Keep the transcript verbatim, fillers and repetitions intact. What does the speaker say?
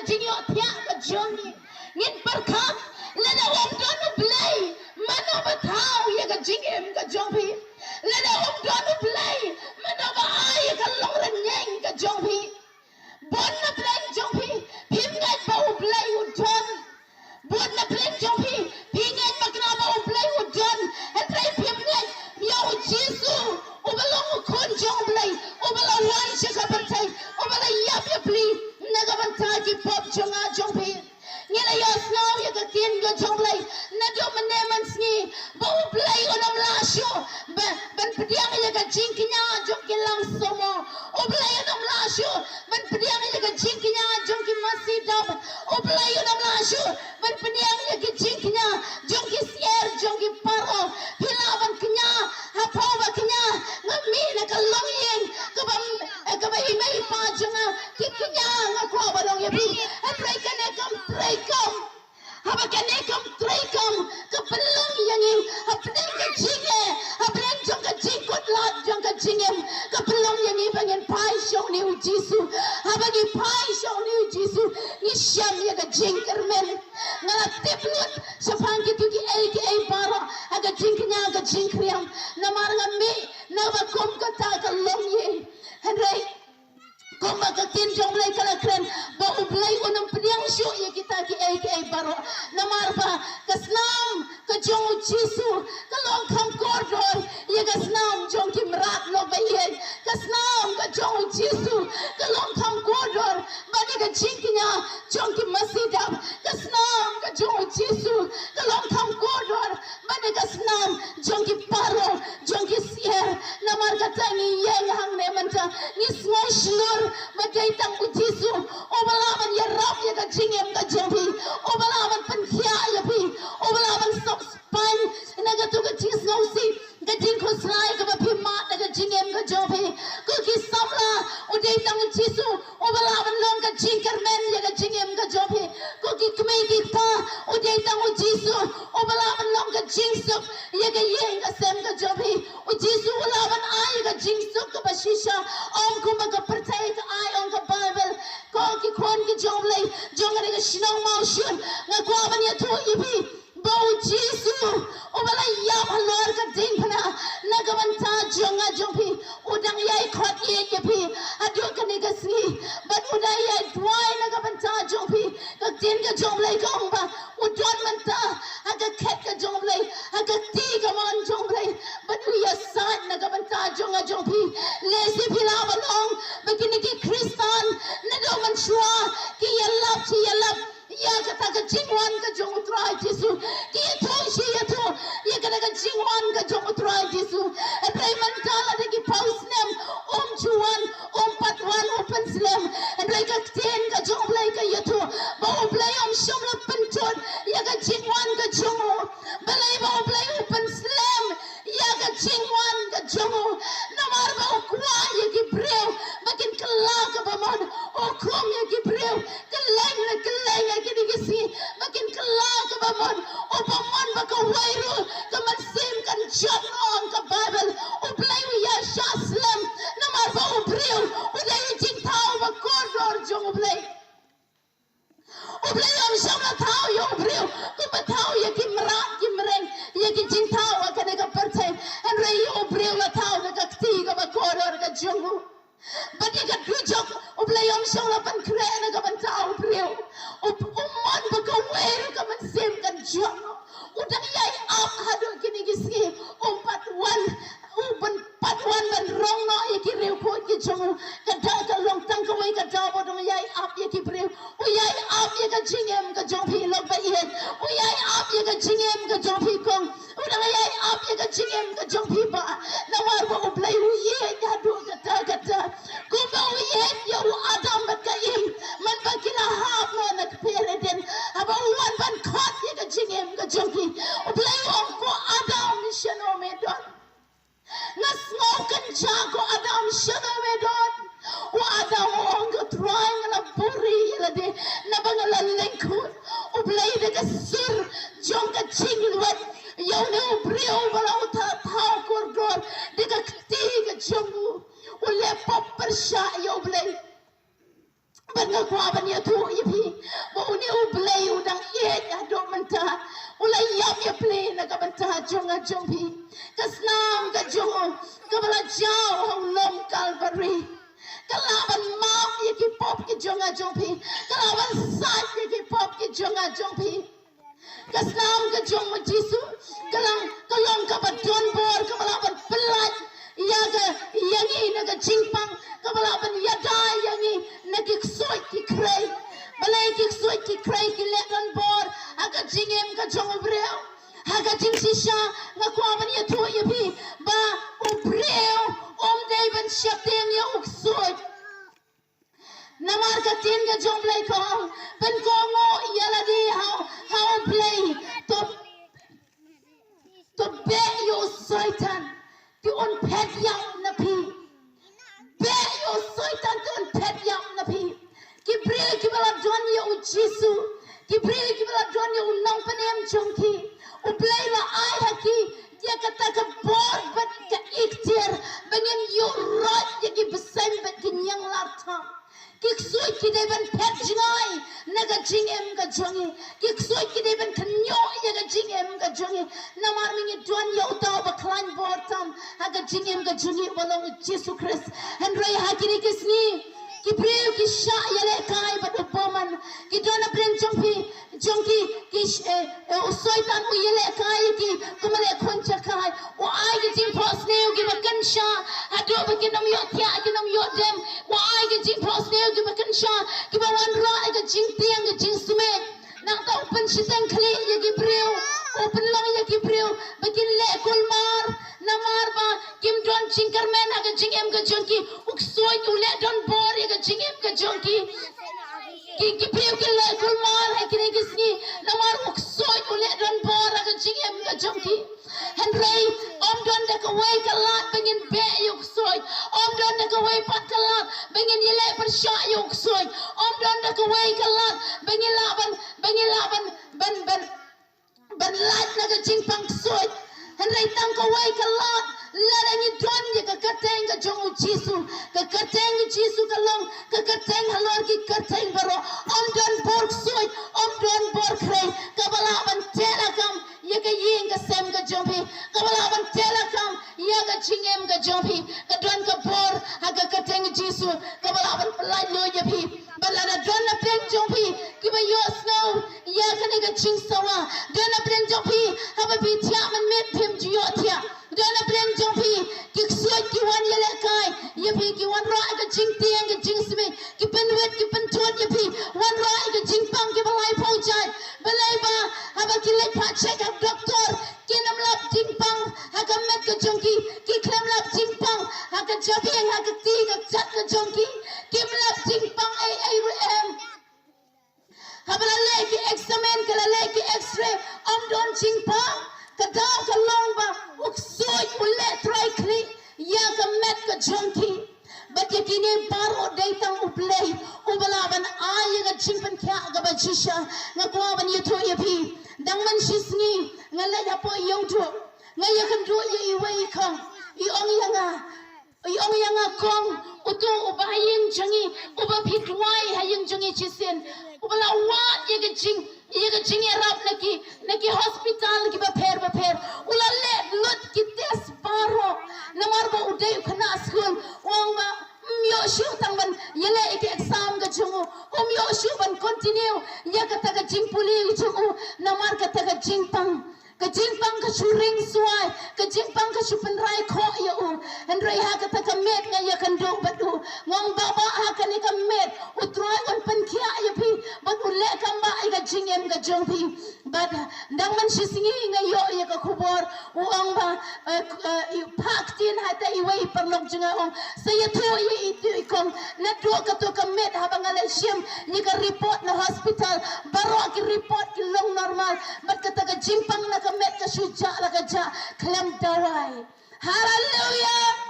jingïohthiah ka jong ngi. Ngin pyrkhat, lada ym don U Blei, mano ba thaw ïa ka jingim ka jong phi? Lada ym don U Blei, mano ba ai ïa ka long rynïeng ka jong phi? Bun na pdeng jong phi, phim ngeit ba U Blei u don. Bun na pdeng jong phi, phi ngeit ba kane ba U Blei u don. Hynrei phim ngeit ïa U Jisu, uba long U Khun jong U Blei, uba la wan sha ka pyrthei, uba la ïap ïa phi na ka bynta ki pop jong nga jong phi. Ngi la ïohsngew ïa ka ktien ka jong U Blei naduh mynne mynsngi, ba U Blei un ym lah shuh ba, ban pdiang ïa ka jingkñia jong ki langsumar. U Blei un ym lah shuh ban pdiang ïa ka jingkñia jong ki masi dap. U Blei un ym lah shuh ban pdiang ïa ka jingkñia jong ki syiar, jong ki paralok. Phi lah ban kñia, ha phew ba kñia, nga mih na ka longïing kaba, eh, kaba i mei i pa jong nga ki kñia, nga kwah ban ong ïa phi. Hynrei kane kam trei kam. Haba kane kam trei kam, ka pynlong ïa ngi hapdeng ka jingeh, hapdeng jong ka jingkut lad jong ka jingim, ka pynlong ïa ngi ba ngin phai sha une U Jisu. Haba ngi phai sha une U Jisu, ngi shem ïa ka jingkyrmen. Nga la tip lut shaphang kito kiei kiei baroh ha ka jingkñia ka jingkñia. Namar nga mih na ba kum kata ka longïing. Hynrei kumba ka ktien jong U Blei ka la kren, ba U Blei un ym pdiang shuh ïa kita kiei kiei baroh. Namar ba ka snam ka jong U Jisu ka long kham kordor ïa ka snam jong ki mrad lok ba ïeit. Ka snam ka jong U Jisu ka long kham kordor ban ïa ka jingkñia jong ki masi dap. Ka snam ka jong U Jisu ka long kham kordor ban ïa ka snam jong ki paralok, jong ki syiar. Namar kata ngi ïeng hangne mynta, ngi sngew shlur ba dei tang U Jisu uba lah ban ïarap ïa ka jingim ka jong phi, uba lah ban pynkhiah ïa phi, uba lah ban sop spaiñ na kato ka jingsngewsih, ka jingkhuslai kaba phi mad na ka jingim ka jong phi. Ko ki samla, u dei tang U Jisu uba lah ban long ka jingkyrmen ïa ka jingim ka jong phi. Ko ki kmie ki kpa, u dei tang U Jisu uba lah ban long ka jingsuk ïa ka ïing ka sem ka jong phi. U Jisu u lah ban ai ïa ka jingsuk kaba shisha, ym kumba ka pyrthei ka ai, ong ka Baibl. Ko ki khun ki jong U Blei jong kane ka shnong Mawshun, nga kwah ban ïathuh ïa phi ba U Jisu uba la ïap halor ka diengphna na ka bynta jong nga jong phi, u dang ïai khot ïeit ïa phi haduh kane ka sngi. Bad u dang ïai duwai na ka bynta jong phi. Ka ktien ka jong U Blei ka ong ba u don mynta ha ka khet ka jong U Blei, ha ka kti kamon jong U Blei, bad u ïasaid na ka bynta jong nga jong phi. Lehse phi lah ban ong ba kine ki Khristan naduh mynshuwa ki ïalap shi ïalap ïa kata ka jingwan ka jong U Trai Jisu. Ki ïathuh shi ïathuh ïa kata ka jingwan ka jong U Trai Jisu. Hynrei mynta lada ki phew snem um ju wan, um pat wan u pynslem. Hynrei ka ktien ka jong U Blei ka ïathuh ba U Blei um shym la pynjot ïa ka jingwan ka jong u. Balei ba U Blei u pynslem ïa ka jingwan ka jong u? Namar ba u kwah ïa ki briew ba kin kylla kaba mon. U khum ïa ki briew kylleng la kylleng ïa kine ki sngi ba kin kylla kaba mon. U bamon ba kawei ruh ka mynsiem kan jot noh, ong ka Baibl. U Blei u ïaishah slem namar ba u briew u dei u jingthaw ba kordor jong U Blei. U Blei um shym la thaw ïa u briew kumba thaw ïa ki mrad ki mreng, ïa ki jingthaw ha kane ka pyrthei. Hynrei ïa u briew la thaw da ka kti kaba kordor ka jong u. Bad ïa ka dujok U Blei um shym la pynkhreh na ka bynta u briew. U, u mon ba kawei ruh ka mynsiem kan jot noh. U dang ïai ap haduh kine ki sngi, um pat wan, u ban pat wan ban rong noh ïa ki riewkhuid ki jong u. Ka daw ka long tang kawei ka daw ba u dang ïai ap ïa ki briew. U ïai ap ïa ka jingim ka jong phi lok ba ïeit. U ïai ap ïa ka jingim ka jong phi kong. U dang ïai ap ïa ka jingim ka jong phi bah. Namar ba U Blei u ïeit haduh katta katta. Kumba u ïeit ïa u Adam bad ka Im mynba ki la hap noh na kper Eden. Haba u wan ban khot ïa ka jingim ka jong ki, U Blei u ong, ko Adam, shano me don? Nga sngew kynjah, ko Adam, shano me don? U Adam u ong, ko Trai, nga la buhrieh ïa lade naba nga la lyngkhuh. U Blei da ka sur jong ka jinglwait ïa une u briew ba la u thaw kordor da ka kti ka jong u. U leh pop pyrshah ïa U Blei. Bad nga Ban ïathuh ïa phi ba une U Blei u dang ïeit haduh mynta, u la ïap ïa phi na ka bynta jong nga jong phi. Ka snam ka jong u kaba la jaw ha u lum Kalbari ka la ban map ïa ki pop ki jong nga jong phi, ka la ban sait ïa ki pop ki jong nga jong phi. Ka snam ka jong U Jisu ka long, ka long kaba don bor, kaba lah ban pyllait ïa ka, ïa ngi na ka jingpang, kaba lah ban ïada ïa ngi na ki ksuid ki khrei. Balei ki ksuid ki khrei ki leh don bor ha ka jingim ka jong u briew? Ha ka jingshisha nga kwah ban ïathuh ïa phi ba u briew um dei ban sheptieng ïa u ksuid. Namar ka ktien ka jong U Blei ka ong, pynkohnguh ïa lade ha, ha U Blei. To, to beh ïa u Soitan, te un phet ïap na phi. Beh ïa u Soitan, te un phet ïap na phi. Ki briew kiba la don ïa U Jisu, ki briew kiba la don ïa u Nongpynim jong ki, U Blei la ai ha ki ïa kata ka bor bad ka ikhtiar ba ngin ïuhroit ïa ki bseiñ bad ki ñianglar tam. Ki ksuid ki dei ban phet jngai na ka jingim ka jong ngi. Ki ksuid ki dei ban kynñiuh ïa ka jingim ka jong ngi. Namar ma ngi don ïa uta uba khlaiñ bor tam ha ka jingim ka jong ngi, uba long U Jisu Khrist. Hynrei ha kine ki sngi ki briew ki shah ïalehkai bad u bymman. Ki don hapdeng jong phi, jong ki, ki sh-, eh, eh, u Soitan u ïalehkai ïa ki kum u leh khun jahkai. U ai ki jingphohsniew kiba kynsha haduh ba kin ym ïohthiah, kin ym ïohdem. U ai ki jingphohsniew kiba kynsha kiba wanrah ïa ka jingtieng ka jingsmit. Nangta u pynshiteng khlieh ïa ki briew, u pynlong ïa ki briew ba kin leh kulmar, namar ba kim don jingkyrmen ha ka jingim ka jong ki. U ksuid u leh don bor ïa ka jingim ka jong ki. Ki, ki briew ki leh kulmar ha kine ki sngi namar u ksuid u leh don bor ha ka jingim ka jong ki. Hynrei ym don da kawei ka lad ba ngin beh ïa u ksuid. Ym don da kawei pat ka lad ba ngin ïaleh pyrshah ïa u ksuid. Ym don da kawei ka lad ba ngin lah ban, ba ngin lah ban, ban, ban, ban lait na ka jingpang ksuid. Hynrei tang kawei ka lad, lada ngi don ïa ka kyrteng ka jong U Jisu. Ka kyrteng U Jisu ka long ka kyrteng halor ki kyrteng baroh. Ym don bor ksuid, ym don bor khrei kaba lah ban teh lakam ïa ka ïing ka sem ka jong phi, kaba lah ban teh lakam ïa ka jingim ka jong phi. Ka don ka bor ha ka kyrteng Jisu kaba lah ban pyllait lut ïa phi. Bad lada don hapdeng jong phi kiba ïohsngew ïa kane ka jingsawa, don hapdeng jong phi haba phi thiah mynmiet phim ju ïohthiah. Don hapdeng jong phi ki ksuid ki wan ïalehkai ïa phi, ki wanrah ïa ka jingtieng ka jingsmit, ki pynwit ki pynthut ïa phi, wanrah ïa ka jingpang kiba laiphew jait. Balei ba haba ki leit phah check ha doktor, kim lap jingpang ha ka met ka jong ki, kim lap jingpang ha ka jabieng, ha ka kti ka kjat ka jong ki, kim lap jingpang ei ei ruh em. Haba la leh ki examine, ka la leh ki X-ray, ym don jingpang. Ka daw ka long ba u ksuid u leh trai khlieh ïa ka met ka jong ki. Bad ïa kine baroh dei tang U Blei uba lah ban ai ïa ka jingpynkhiah kaba shisha. Nga kwah ban ïathuh ïa phi, dang man shisngi nga leit hapoh Ïewduh, nga ïakynduh ïa iwei i kong. I ong ïa nga, i ong ïa nga, kong, uto uba ha ïing jong ngi, uba phi duwai ha ïing jong ngi shisien, uba la wad ïa ka jing, ïa ka jingïarap na ki, na ki hospital kiba pher ba pher, u la leh lut ki test baroh. Namar ba u dei u khynnah skul, u ong ba ym ïoh shuh tang ban ïaleh ïa ki exam ka jong u, ym ïoh shuh ban continue ïa kata ka jingpule ka jong u namar kata ka jingpang. Ka jingpang ka shu ring suai, ka jingpang ka shu pynrai khoh ïa u. Hynrei ha kata ka miet nga ïakynduh bad u, nga ong, Baba, ha kane ka miet U Trai un pynkhiah ïa phi bad u leh kam bah ïa ka jingim ka jong phi. Bad dang man shisngi nga ïoh ïa ka khubor, u ong ba, eh, eh, i phah ktien ha ita iwei i paralok jong nga, ong, sa ïathuh ïa itu i kong, naduh kato ka miet haba nga leit shim ïa ka report na hospital, baroh ki report ki long normal. Bad kata ka jingpang na ka miet ka shu jah la ka jah khlem dawai. Haleluia.